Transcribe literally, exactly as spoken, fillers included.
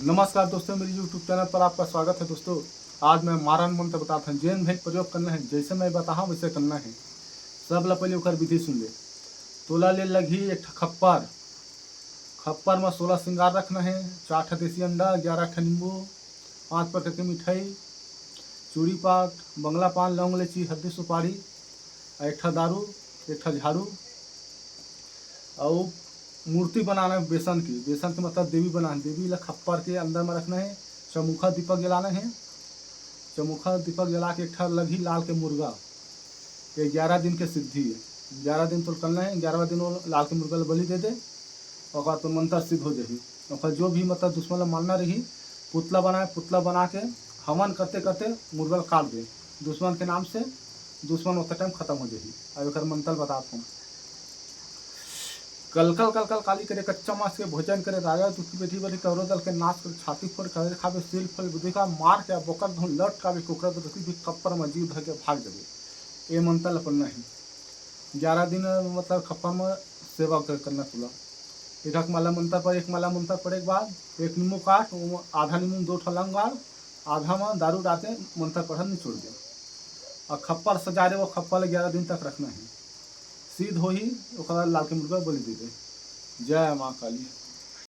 नमस्कार दोस्तों, मेरे YouTube चैनल पर आपका स्वागत है। दोस्तों, आज मैं मारन मंत्र बताथंव, जेन भी प्रयोग करना है, जैसे मैं बताहा वैसे करना है। सब ला पहले ओकर विधि सुन ले। तोला ले लगही एक ठा खप्पर, खप्पर में सोलह श्रृंगार रखना है, चार ठा देसी अंडा, ग्यारह ठा नींबू, पाँच प्रकार के मिठाई, चूड़ी पाट, बंगला पान, लौंग, इलायची, हल्दी, सुपारी, एक ठा दारू, एक ठा झाड़ू, अउ मूर्ति बनाना है बेसन की। बेसन के मतलब देवी बनाना, देवी ला खप्पर के अंदर में रखना है। चमुखा दीपक जलाना है, चमुखा दीपक जला के एक ठा लगही लाल के मुर्गा। ये ग्यारह दिन के सिद्धि है, ग्यारह दिन तोला करना है। ग्यारहवाँ दिन वो लाल के मुर्गा ला बलि दे दे, ओकर बाद तो मंत्र सिद्ध हो जाही। ओकर जो भी मतलब दुश्मन ला मारना रही, पुतला बनाए, पुतला बना के हवन करते करते मुर्गा ला काट दे। दुश्मन के नाम से दुश्मन ओतका टाइम खत्म हो जाही। अब एकर मंत्र बताथंव। कलकल कलकल काली करे, कच्चा मांस के भोजन करे, राजा दुखी बेटी बलि, कौरव दल के नाश करे, छाती फोड़ करे, खाबे सील फल बुद्धि का, मार के बोकर धुन लट काबे, कुकरा दुखी भी खप्पर में जीव धर के भाग जाबे। ये मंत्र ला पढ़ना है। ग्यारह दिन मतलब खप्पर में सेवा कर-, करना तोला। एक एक माला मंत्र पढ़, एक माला मंत्र पढ़े के बाद एक नींबू काट, वो आधा नींबू में दो ठा लौंग गाड़, आधा में दारू डाल के मंत्र पढ़न निचोड़ दे। और खप्पर सजा दे, वो खप्पर ला ग्यारह दिन तक रखना है। सिद्ध होही, ओकर बाद लाल के मुर्गा बलि दे दे। जय माँ काली।